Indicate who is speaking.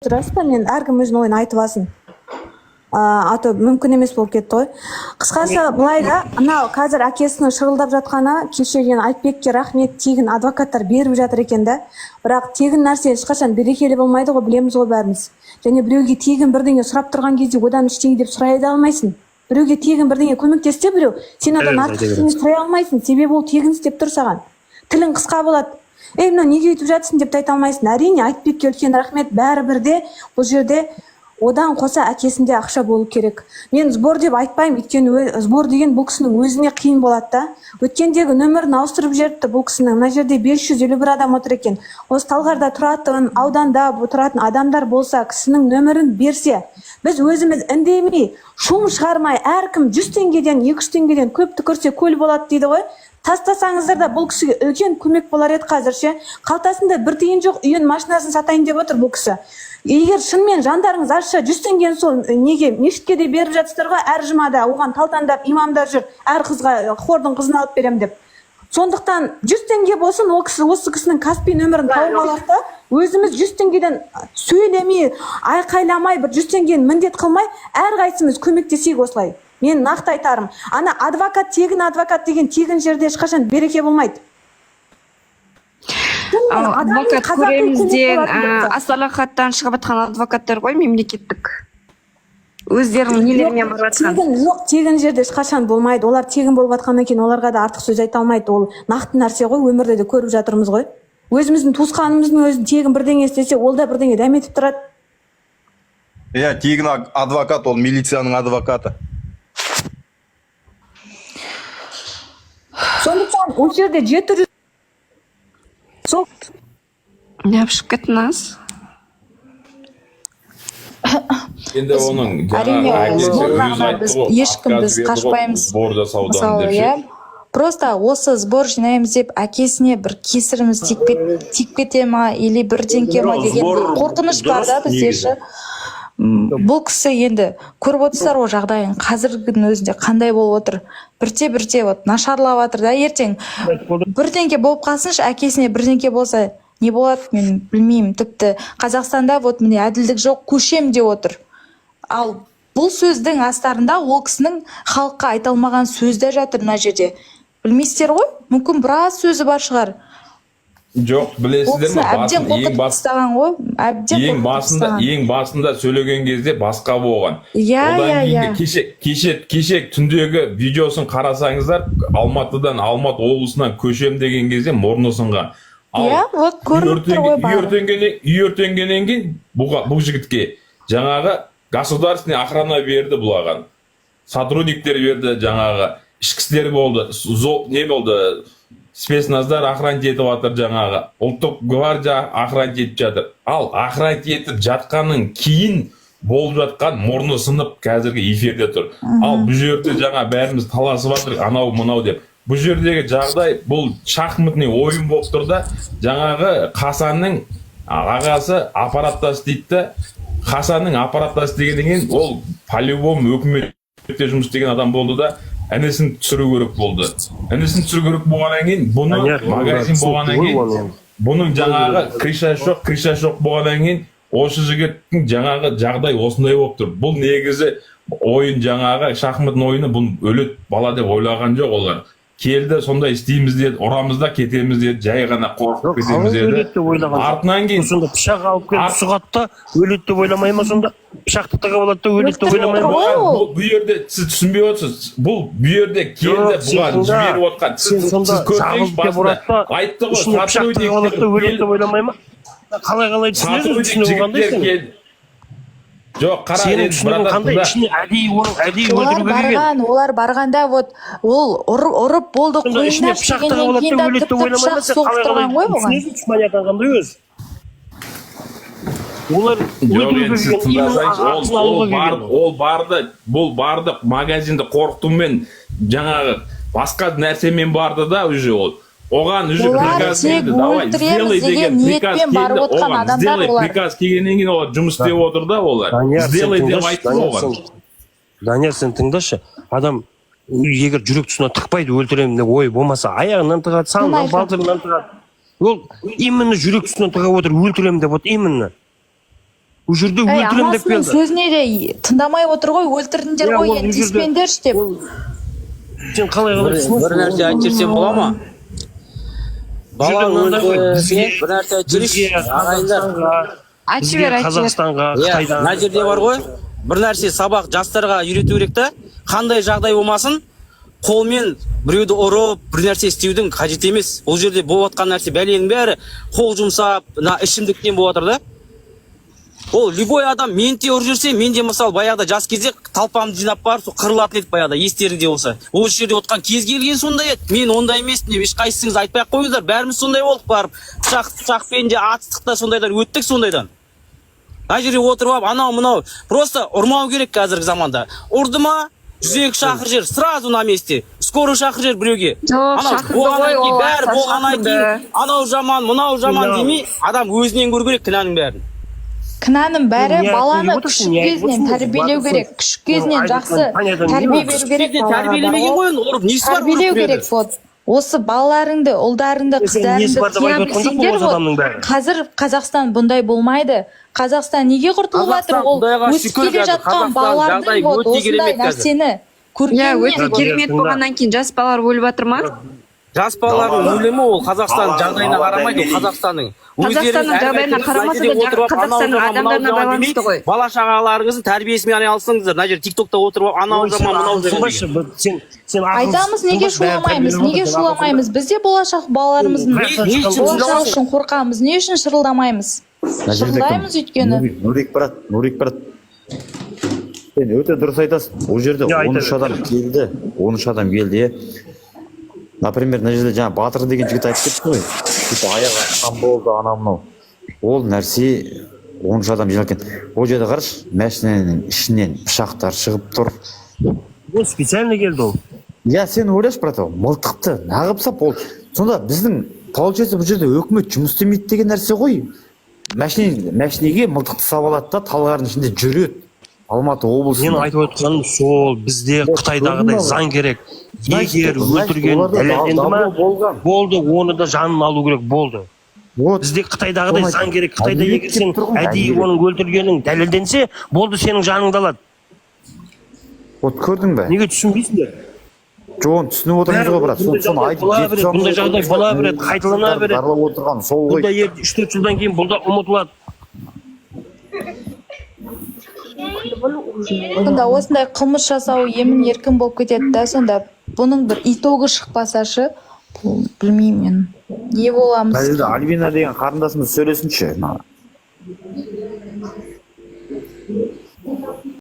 Speaker 1: Тұрасыз ба? Мен әркім өзінің ойын айтып алсын, а то мүмкін емес болып кетті ғой. Қысқасы, былай да, мынау қазір әкесінің шырылдап жатқаны, кешегі Айтбекке рахмет, тегін адвокаттар беріп жатыр екен да. Бірақ тегін нәрсе ешқашан берекелі болмайды ғой, білеміз ғой бәріміз. Және біреуге тегін бірдеңе сұрап тұрған кезде одан ештеңе деп сұрай да алмайсың. Біреуге тегін бірдеңе көмектессе біреу, сен одан артық ештеңе сұрай алмайсың, себебі ол тегін істеп тұр саған. Тілің қысқа болады, ей, мынау неге өйтіп жатсың деп те айта алмайсың. Әрине, Айтбекке үлкен рахмет. Бәрібір де бұл жерде одан қоса әкесінде ақша болу керек. Мен сбор деп айтпаймын, өйткені сбор деген бұл кісінің өзіне қиын болады да. Өткендегі нөмірін ауыстырып жіберіпті бұл кісінің. Мына жерде 551 адам отыр екен. Осы Талғарда тұратын, ауданда тұратын адамдар болса, кісінің нөмірін берсе, біз өзіміз үндемей, шум шығармай, әркім 100 теңгеден, 200 теңгеден, көп түкірсе көл болады дейді ғой, тастасаңыздар да, бұл кісіге үлкен көмек болар еді. Қазір ше, қалтасында бір тиын жоқ, үйін, машинасын сатайын деп отыр бұл кісі. Егер шынымен жандарыңыз ашса, 100 теңгені сол неге, мешітке де беріп жатсыздар ғой әр жұмада, оған талтаңдап имамдар жүр, әр қызға, хордың қызын алып беремін деп. Сондықтан 100 теңге болсын, ол кісі, осы кісінің Каспи нөмірін тауып алайық та, өзіміз 100 теңгеден сөйлемей, айқайламай, бір 100 теңгені міндет қылмай, әрқайсымыз көмектесейік осылай. Мен нақты айтарым, ана адвокат, тегін адвокат деген тегін жерде ешқашан береке болмайды.
Speaker 2: Ал
Speaker 1: Адами,
Speaker 2: адвокат
Speaker 1: қазақи
Speaker 2: көреміз
Speaker 1: көмек
Speaker 2: ден
Speaker 1: болатын болса.
Speaker 2: Астарахаттан шығып жатқан адвокаттар ғой, мемлекеттік, өздерінің нелерімен барып жатқан.
Speaker 1: Тегін жоқ, тегін жерде ешқашан болмайды. Олар тегін болып жатқаннан кейін оларға да артық сөз айта алмайды. Ол нақты нәрсе ғой, өмірде де көріп жатырмыз ғой. Өзіміздің туысқанымыздың өзін тегін бірдеңе істесе, ол да бірдеңе дәметіп тұрады.
Speaker 3: Иә, тегін адвокат ол милицияның адвокаты.
Speaker 1: Сондықтан осы жерде 700 сол
Speaker 2: Неғып шығып кеттіңіз?
Speaker 4: Енді оның
Speaker 5: Әрине,
Speaker 4: жаңағы
Speaker 5: ол
Speaker 4: әкесі
Speaker 5: сбор
Speaker 4: өзі
Speaker 5: жағынан
Speaker 4: айтты
Speaker 5: біз
Speaker 4: ғой,
Speaker 5: ешкім
Speaker 4: отказ
Speaker 5: біз
Speaker 4: берді ғой
Speaker 5: қашпаймыз.
Speaker 4: сбор жасаудан
Speaker 5: Мысалы,
Speaker 4: деп ше.
Speaker 5: иә, просто осы сбор жинаймыз деп әкесіне бір кесіріміз тиіп кете ма или бірдеңке ма
Speaker 6: Жоқ,
Speaker 5: деген
Speaker 6: сбор
Speaker 5: қорқыныш бар да
Speaker 6: дұрыс
Speaker 5: бізде
Speaker 6: негізі.
Speaker 5: ше. Бұл кісі енді көріп отырсыздар ғой жағдайын, қазіргінің өзінде қандай болып отыр, бірте бірте вот нашарлап жатыр да. Ертең бірдеңке болып қалсыншы, әкесіне бірдеңке болса, не болады, мен білмеймін. Тіпті Қазақстанда вот міне әділдік жоқ, көшем деп отыр. Ал бұл сөздің астарында ол кісінің халыққа айта алмаған сөзі де жатыр мына жерде, білмейсіздер ғой, мүмкін, біраз сөзі бар шығар.
Speaker 4: Жоқ,
Speaker 5: Ол
Speaker 4: білесіздер
Speaker 5: кісіні
Speaker 4: ме,
Speaker 5: әбден
Speaker 4: басын, ең
Speaker 5: қорқытып
Speaker 4: бас
Speaker 5: тастаған ғой, әбден
Speaker 4: ең
Speaker 5: қорқытып
Speaker 4: басында
Speaker 5: тастаған.
Speaker 4: Ең басында сөйлеген кезде басқа болған.
Speaker 5: Иә.
Speaker 4: Одан
Speaker 5: иә
Speaker 4: кейінгі кеше түндегі видеосын қарасаңыздар, Алматыдан, Алматы облысынан көшем деген кезде мұрны сынған. Ал
Speaker 5: Иә, вот
Speaker 4: үй
Speaker 5: көрініп тұр ғой
Speaker 4: үй
Speaker 5: бәрі.
Speaker 4: өртенгеннен, үй өртенгеннен кейін бұл жігітке жаңағы государственный охрана берді, бұлаған сотрудниктер берді, жаңағы ішкі істер болды, не болды, спецназдар охранять етіп жатыр, жаңағы ұлттық гвардия охранять етіп жатыр. Ал охранять етіп жатқаннан кейін болып жатқан мұрны сынып қазіргі эфирде тұр. Ал бұл жерде жаңа бәріміз таласып жатырық анау мынау деп. Бұл жердегі жағдай, бұл шахматный ойын болып тұр да. Жаңағы Хасанның ағасы аппаратта істейді да. Хасанның аппаратта істегеннен кейін ол по любому өкіметте жұмыс істеген адам болды да, інісін түсіру керек болды. Інісін түсіру керек болғаннан кейін бұны
Speaker 6: Понятно,
Speaker 4: магазин
Speaker 6: түсінікті
Speaker 4: болғаннан
Speaker 6: ғой
Speaker 4: кейін
Speaker 6: оның.
Speaker 4: Бұның жаңағы крышасы жоқ, крышасы жоқ болғаннан кейін осы жігіттің жаңағы жағдай осындай болып тұр. Бұл негізі ойын, жаңағы шахматтың ойыны. Бұны өледі бала деп ойлаған жоқ. Олар келді, сондай істейміз деді, ұрамыз да кетеміз деді, жай ғана қорқып
Speaker 6: Жоқ,
Speaker 4: кетеміз
Speaker 6: қалай
Speaker 4: деді.
Speaker 6: өледі деп ойлаған жоқ.
Speaker 4: Артынан кейін
Speaker 6: Сонда пышақ алып келіп сұғады да өледі деп ойламай ма сонда? Пышақты тығып алады да өледі деп
Speaker 5: Өлтіріп
Speaker 6: ойламай
Speaker 5: отыр
Speaker 6: ма?
Speaker 5: ғой ол.
Speaker 4: Бұл жерде сіз түсінбей отырсыз. Бұл жерде келді,
Speaker 6: Жоқ, сен
Speaker 4: бұған
Speaker 6: сонда-
Speaker 4: жіберіп отқан
Speaker 6: сен
Speaker 4: сіз
Speaker 6: сонда
Speaker 4: сіз көрсеңіз,
Speaker 6: жабылып келіп
Speaker 4: басында
Speaker 6: ұрады да
Speaker 4: айтты ғой,
Speaker 6: ішіне пышақ тығып алады да өледі деп ойламай ма? Қалай, қалай түсінесің?
Speaker 4: сотрудник
Speaker 6: Түсінігің қандай
Speaker 4: жігіттер
Speaker 6: сенің?
Speaker 4: келді. Жоқ, қара
Speaker 6: Сенің
Speaker 4: енді,
Speaker 6: түсінігің
Speaker 4: братан,
Speaker 6: қандай?
Speaker 4: тыңда.
Speaker 6: Ішіне әдейі, оның әдейі
Speaker 5: Олар
Speaker 6: өлтіруге келген.
Speaker 5: барған, олар барғанда вот ол ұрып, ұрып болды,
Speaker 6: Сонда ішіне
Speaker 5: қойыңдаршы
Speaker 6: пышақ тығып
Speaker 5: дегеннен
Speaker 6: алады
Speaker 5: кейін
Speaker 6: да
Speaker 5: да
Speaker 6: өледі деп
Speaker 5: тіпті
Speaker 6: ойламай ма?
Speaker 5: пышақ
Speaker 6: Сен
Speaker 5: соғып
Speaker 6: қалай,
Speaker 5: тұрған
Speaker 6: қалай
Speaker 5: ғой оған.
Speaker 6: түсінесің? Маньяктан қандай өзі? Олар
Speaker 4: Жоқ,
Speaker 6: өлтіруге
Speaker 4: енді сіз
Speaker 6: келген, именно
Speaker 4: тыңдасаңыз,
Speaker 6: ақысын
Speaker 4: ол
Speaker 6: алуға
Speaker 4: ол бар
Speaker 6: келген.
Speaker 4: Ол барды, бұл барды магазинді қорқытумен, жаңағы басқа нәрсемен барды да. Уже ол оған уже
Speaker 5: Олар
Speaker 4: приказ
Speaker 5: тек
Speaker 4: келді, давай
Speaker 5: өлтіреміз
Speaker 4: сделай
Speaker 5: деген
Speaker 4: деген приказ
Speaker 5: ниетпен барып
Speaker 4: келді
Speaker 5: отқан
Speaker 4: оған.
Speaker 5: адамдар
Speaker 4: Сделай
Speaker 5: олар.
Speaker 4: приказ келгеннен кейін олар жұмыс істеп отыр да олар.
Speaker 6: Данияр, сен
Speaker 4: Сделай деп
Speaker 6: тыңдашы,
Speaker 4: айтты ғой
Speaker 6: Данияр,
Speaker 4: оған.
Speaker 6: Данияр, сен тыңдашы. Адам егер жүрек тұсына тықпайды өлтіремін деп ой болмаса, аяғынан тығады, санынан,
Speaker 5: айтады?
Speaker 6: балтырынан тығады. Ол именно жүрек тұсынан тығып отыр өлтіремін деп, вот именно. Ол жерде
Speaker 5: Әй,
Speaker 6: өлтірем деп
Speaker 5: анасының
Speaker 6: келді.
Speaker 5: сөзіне де тыңдамай отыр ғой, өлтірдіңдер
Speaker 6: Иә,
Speaker 5: ғой,
Speaker 6: ол
Speaker 5: енді
Speaker 6: бұл жерде-
Speaker 5: тиіспеңдерші деп.
Speaker 6: Сен қалай
Speaker 7: бір,
Speaker 6: қалай түсінесің?
Speaker 7: бір нәрсе айтып жіберсем бола ма? Бала
Speaker 6: Бұл жерде мынандай ғой,
Speaker 7: өлді,
Speaker 6: бізге-
Speaker 7: бір нәрсе айтып жіберейінші,
Speaker 6: бізге
Speaker 7: ағайындар.
Speaker 6: Қазақстанға,
Speaker 2: Айтып
Speaker 6: бізге
Speaker 2: жібер, айтып жібер.
Speaker 6: Қазақстанға
Speaker 7: Иә,
Speaker 6: Қытайдан
Speaker 7: мына жерде бар ғой, бір нәрсе сабақ жастарға үйрету керек та. Қандай жағдай болмасын, қолмен біреуді ұрып, бір нәрсе істеудің қажет емес. Бұл жерде болып жатқан нәрсе бәленің бәрі қол жұмсап, мына ішімдіктен болып жатыр да. Ол любой адам мені де ұрып жүрсе, мен де, мысалы, баяғыда жас кезде талпамды жинап барып, сол қырылатын едік баяғыда, естеріңде болса. Осы жерде отқан кез келген сондай еді. Мен ондай емеспін деп ешқайсыңыз айтпай ақ қойыңыздар. Бәріміз сондай болдық барып. Пышақпен де атыстық та, сондайдан өттік сондайдан. Ана жерде отырып алып, анау мынау, просто ұрмау керек қазіргі заманда. Ұрды ма, 102 шақыр жер, сразу на месте. Скорый шақыр жер біреуге.
Speaker 2: Жоқ,
Speaker 7: Анау
Speaker 2: шақырды
Speaker 7: болғаннан
Speaker 2: ғой,
Speaker 7: кейін,
Speaker 2: ол
Speaker 7: бәрі
Speaker 2: ақша
Speaker 7: болғаннан
Speaker 2: шақырды.
Speaker 7: кейін анау жаман, мынау жаман
Speaker 6: Мынау.
Speaker 7: демей, адам өзінен көру керек кінәнің бәрін.
Speaker 5: Кінәнің бәрі
Speaker 6: Не айтып
Speaker 5: баланы
Speaker 6: отырсың,
Speaker 5: күшік
Speaker 6: не айтып
Speaker 5: кезінен
Speaker 6: отырсың?
Speaker 5: тәрбиелеу
Speaker 6: Батыр,
Speaker 5: керек. Күшік кезінен
Speaker 6: оның
Speaker 5: жақсы
Speaker 6: айтып жатқан
Speaker 5: тәрбие
Speaker 6: не?
Speaker 5: беру керек
Speaker 7: Кезінен
Speaker 1: балаға.
Speaker 7: тәрбиелемеген ғой енді, ұрып несі бар, ұрып
Speaker 5: Тәрбиелеу
Speaker 7: біреуді?
Speaker 5: керек. Вот осы балаларыңды, ұлдарыңды,
Speaker 6: Сен несі
Speaker 5: қыздарыңды
Speaker 6: бар деп
Speaker 5: тия
Speaker 6: айтып отырған жоқпын
Speaker 5: білсеңдер,
Speaker 6: осы
Speaker 5: вот
Speaker 6: адамның бәрі.
Speaker 5: қазір Қазақстан бұндай болмайды. Қазақстан неге құртылып жатыр?
Speaker 7: Қазақстан,
Speaker 5: Ол
Speaker 7: Құдайға
Speaker 5: өсіп
Speaker 7: шүкір,
Speaker 5: келе
Speaker 7: қазір
Speaker 5: жатқан
Speaker 7: Қазақстан
Speaker 5: балалардың
Speaker 7: жағдайы
Speaker 5: вот
Speaker 7: өте
Speaker 5: осындай
Speaker 7: керемет қазір.
Speaker 5: нәрсені
Speaker 2: Иә, өте
Speaker 5: көргеннен.
Speaker 2: керемет
Speaker 6: Тыңда.
Speaker 2: болғаннан кейін жас балалар өліп жатыр ма?
Speaker 7: Жас балалардың өлімі ол Қазақстан жағдайына қарамайды, ол Қазақстанның.
Speaker 2: Қазақстанның жағдайына қарамаса да, Қазақстанның адамдарына байланысты ғой.
Speaker 7: Бала шағаларыңыздың тәрбиесімен айналысыңыздар. Мына жерде тиктокта отырып алып, анау жаман, мынау жаман деген.
Speaker 6: Сен
Speaker 5: Айтамыз, неге шуламаймыз, неге шуламаймыз? Біз де болашақ балаларымыздың
Speaker 7: Не үшін
Speaker 5: болашағы
Speaker 7: шуламайсың?
Speaker 5: үшін қорқамыз. Не үшін шырылдамаймыз?
Speaker 8: Мына жерде кім?
Speaker 5: Шырылдаймыз өйткені.
Speaker 8: Нурик, брат, Нурик, брат. Сен өте дұрыс айтасың. Ол жерде
Speaker 6: Иә, айта
Speaker 8: 13
Speaker 6: бер.
Speaker 8: адам келді. 13 адам келді, иә. Например, мына жерде жаңа Батыр деген жігіт айтып кетті ғой. Типа аяғы қан болды, анау мынау. Ол нәрсе 13 адам жиналып екен. Ол жерде қарашы, машинаның ішінен пышақтар шығып тұр.
Speaker 6: Ол специально келді ол.
Speaker 8: Иә, сен ойлашы, брат, мылтықты нағып сап ол. Сонда біздің, получается, бұл жерде өкімет жұмыс істемейді деген нәрсе ғой. Машинеге мылтықты салып алады да, Талғардың ішінде жүреді. Алматы
Speaker 6: Мен
Speaker 8: облысында.
Speaker 6: айтып отырғаным сол, бізде
Speaker 8: Вот,
Speaker 6: Қытайдағыдай
Speaker 8: көрдің бе?
Speaker 6: заң керек.
Speaker 8: Значит,
Speaker 6: Егер
Speaker 8: значит,
Speaker 6: өлтірген
Speaker 8: оларда
Speaker 6: дәлелденді ма,
Speaker 8: добро болған.
Speaker 6: болды, оны да жанын алу керек болды.
Speaker 8: Вот.
Speaker 6: Бізде Қытайдағыдай
Speaker 8: Соны
Speaker 6: заң керек. Қытайда
Speaker 8: әділет
Speaker 6: егер сен
Speaker 8: деп тұр ғой,
Speaker 6: әдейі
Speaker 8: әділет.
Speaker 6: оның өлтіргенің дәлелденсе, болды, сенің жаныңды алады.
Speaker 8: Вот көрдің бе?
Speaker 6: Неге түсінбейсіңдер?
Speaker 8: Жоқ, оны түсініп отырмыз ғой, брат.
Speaker 6: Бұндай
Speaker 8: Соны
Speaker 6: жағдай
Speaker 8: айтып
Speaker 6: бола
Speaker 8: жеткізе
Speaker 6: береді, бұндай
Speaker 8: алмай
Speaker 6: жағдай бола береді, қайталана береді.
Speaker 8: Зарлап отырған сол
Speaker 6: Бұл
Speaker 8: ғой.
Speaker 6: да 3-4 жылдан кейін бұл да ұмытылады.
Speaker 5: Сонда осындай қылмыс жасау емін еркін болып кетеді да. Сонда бұның бір итогы шықпасашы, бұл білмеймін мен не боламыз.
Speaker 8: Мына жерде Альбина деген қарындасымыз сөйлесінші. Мына